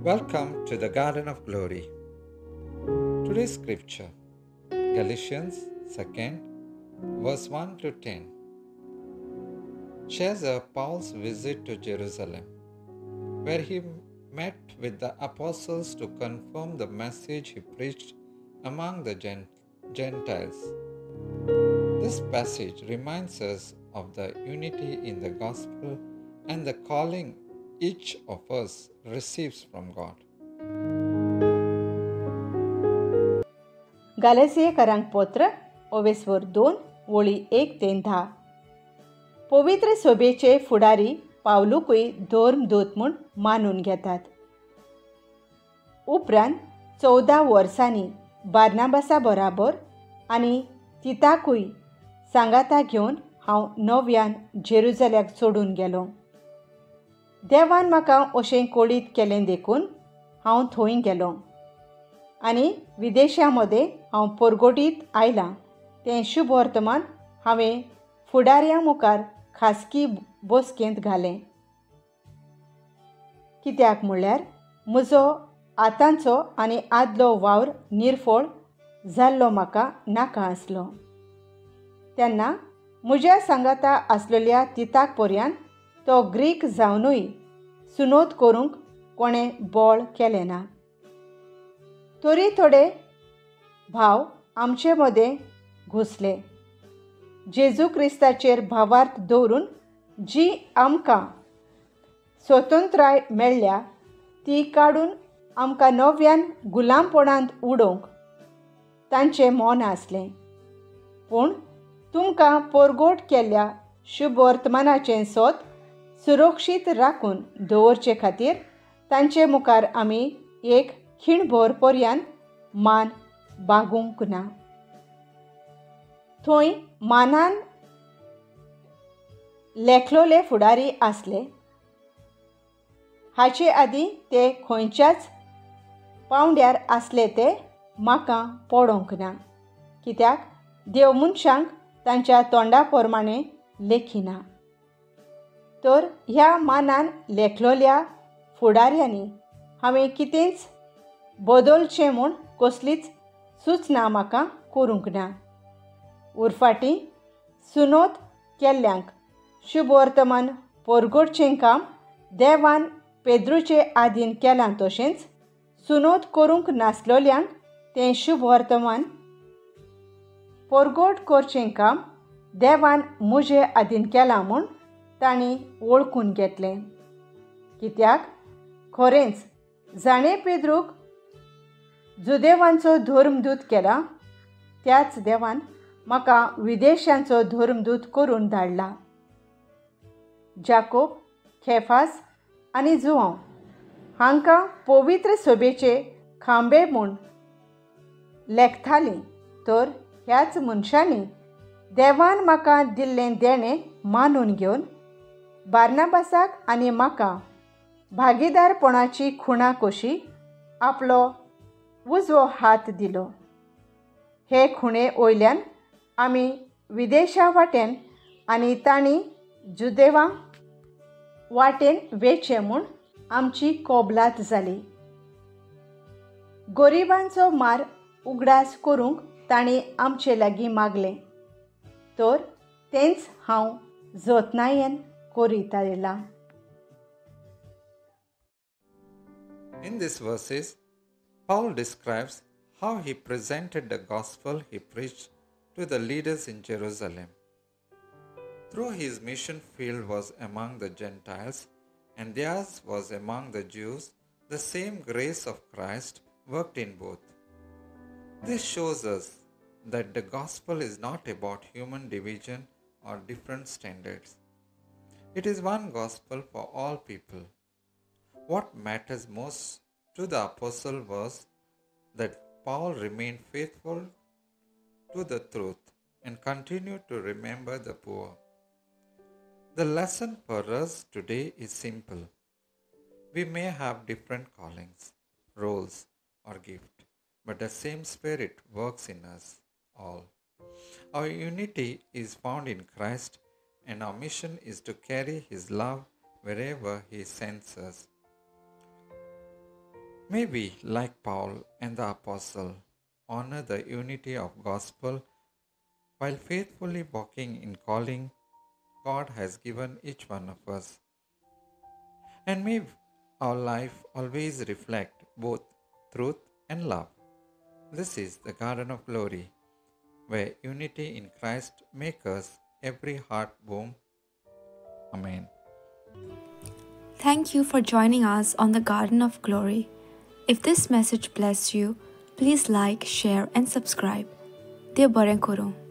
Welcome to the Garden of Glory. Today's scripture, Galatians 2, verse 1 to 10, shares Paul's visit to Jerusalem, where he met with the apostles to confirm the message he preached among the Gentiles. This passage reminds us of the unity in the gospel and the calling each of us receives from God. गालेसियेकरांक पत्र ओवेस्वर 2 वळी 1 ते 10. पवित्र सभेचे फुडारी पावलूकूय धर्मदूत म्हूण मानून घेतात. उपरांत 14 वर्सांनी बार्नाबासा बराबर आनी तिताकूय सांगाता घेवन हांव नव्यान जेरुजल्याक सोडून गेलो. देवान म्हाका अशें कळीत केलें देखून हांव थंय गेलो आनी विदेशां मदें हांव परगटीत आयलां तें शुभवर्तमान हांवें फुडाऱ्यां मुखार खासगी बसकेंत घालें. कित्याक म्हणल्यार म्हजो आतांचो आनी आदलो वावर निर्फळ जाल्लो म्हाका नाका आसलो. तेन्ना म्हज्या सांगाता आसलेल्या तिताक पर्यान तो ग्रीक जावनूय सुनोत करूंक कोणें बळ केलें ना. तरी थोडे भाव आमचे मदें घुसले. जेजू क्रिस्ताचेर भावार्थ दवरून जी आमकां स्वतंत्राय मेळ्ळ्या ती काडून आमकां नव्यान गुलामपणांत उडोवंक तांचें मन आसलें. पूण तुमकां परगोट केल्ल्या शुभवर्तमानाचें सोद सुरक्षीत राखून दवरचे खातीर तांचे मुखार आमी एक खीणभर पर्यान मान बागूंक ना. थंय मानान लेखलोले फुडारी आसले. हाचे आदीं ते खंयच्याच पावंड्यार आसले ते म्हाका पडोवंक ना. कित्याक देव मनशांक तांच्या तोंडा प्रमाणें लेखिना. तर ह्या मानान लेखलोल्या फुडाऱ्यांनी हांवें कितेंच बदलचें म्हूण कसलीच सुचना म्हाका करूंक ना. उरफाटी सुनोत केल्ल्यांक शुभवर्तमान परगटचें काम देवान पेद्रूचे आदीन केलां तशेंच सुनोत करूंक नासलोल्यांक तें शुभवर्तमान परगट करचें काम देवान म्हजे आदीन केलां म्हूण तांणी वळखून घेतलें. कित्याक खरेंच जाणें पेद्रूक जुदेवांचो धर्मदूत केला त्याच देवान म्हाका विदेशांचो धर्मदूत करून धाडला. जाकोब, खेफास आनी जुआंव हांकां पवित्र सभेचे खांबे म्हूण लेखतालीं. तर ह्याच मनशांनी देवान म्हाका दिल्लें देणें मानून घेवन बार्नाबासाक आनी म्हाका भागीदारपणाची खुणा कशी आपलो उजवो हात दिलो. हे खुणे वयल्यान आमी विदेशा वाटेन आनी तांणी जुदेवा वाटेन वेचें म्हूण आमची कबलात जाली. गरिबांचो मार उगडास करूंक तांणी आमचे लागीं मागलें तर तेंच हांव जतनायेन करीत आयलां. In these verses, Paul describes how he presented the gospel he preached to the leaders in Jerusalem. Through his mission field was among the Gentiles, and theirs was among the Jews, the same grace of Christ worked in both. This shows us that the gospel is not about human division or different standards. It is one gospel for all people. What matters most to the apostle was that Paul remained faithful to the truth and continued to remember the poor. The lesson for us today is simple. We may have different callings, roles, or gifts, but the same Spirit works in us all. Our unity is found in Christ, and our mission is to carry His love wherever He sends us. May we, like Paul and the Apostle, honor the unity of gospel while faithfully walking in calling God has given each one of us. And may our life always reflect both truth and love. This is the Garden of Glory, where unity in Christ makes us every heart boom. Amen. Thank you for joining us on the Garden of Glory. If this message blessed you, please like, share, and subscribe. Dev बरें करूं.